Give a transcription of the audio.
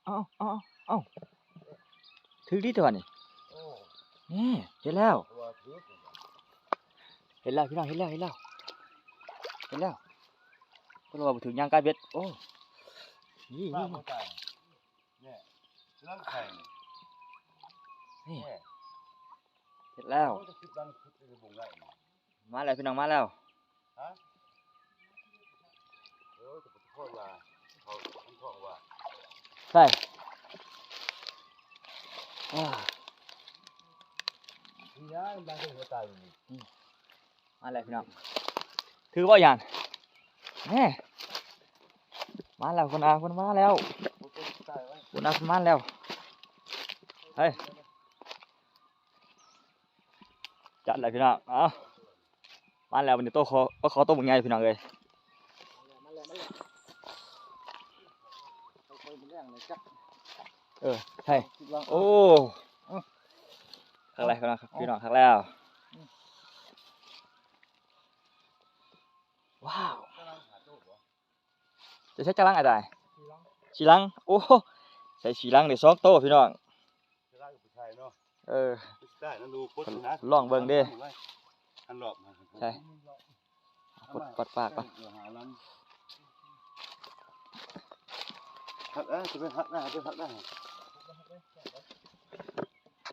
ເອົາ ເອົາ ເອົາ ຖືກດີຕົວະນີ້. ໂອ້ ນີ້ ເຫັນແລ້ວ ຕົວະຖືກ ເຫັນແລ້ວພີ່ນ້ອງ ເຫັນແລ້ວ ເຫັນແລ້ວ ເຫັນແລ້ວ. ເພິ່ນວ່າບໍ່ຖືກຍ່າງກາຍເບັດ. ໂອ້ ນີ້ ນີ້ ນີ້ ນີ້ ເຫັນແລ້ວ. ໂອ້ຍ ຈະຄິດວ່າມັນຄິດໃນບົງໄດ້. ມາແລ້ວພີ່ນ້ອງ ມາແລ້ວ. ຮະ? ເອີ ຈະໄປໂທດວ່າເຂົາ ມັນທ້ອງວ່າ ໃສ່ ອາ ນີ້ນະ ມັນເປັນຫົວໃຈນີ້. ອືມ ມາແລ້ວພີ່ນ້ອງ ຖືກບໍ່ຫຍັງ? ແນ່ ມາແລ້ວ ພຸ້ນນະ ເພິ່ນມາແລ້ວ ພຸ້ນນະ ເພິ່ນມາແລ້ວ. ເຮີ້ຍ ຈັດແລ້ວພີ່ນ້ອງ ເອົາ ມາແລ້ວບັດນີ້ ໂຕຄໍ ປາຄໍໂຕບັກໃຫຍ່ພີ່ນ້ອງເອີຍ. ເອີ ໃຊ່ ໂອ້ ຄັກແລ້ວພີ່ນ້ອງ ຄັກແລ້ວ. ວ້າວ ຈະໃຊ້ຈັກລັງອ້າຍ? ສີ່ລັງ. ໂອ້ ໃສ່ສີ່ລັງໄດ້ສອງໂຕພີ່ນ້ອງ. ເອີ ລອງເບິ່ງເດ້. ໃສ່ ປົດ ປັດປາກກ່ອນ. ຮັກ ເອີ ຈະເປັນຮັກນະ ເປັນຮັກນະ.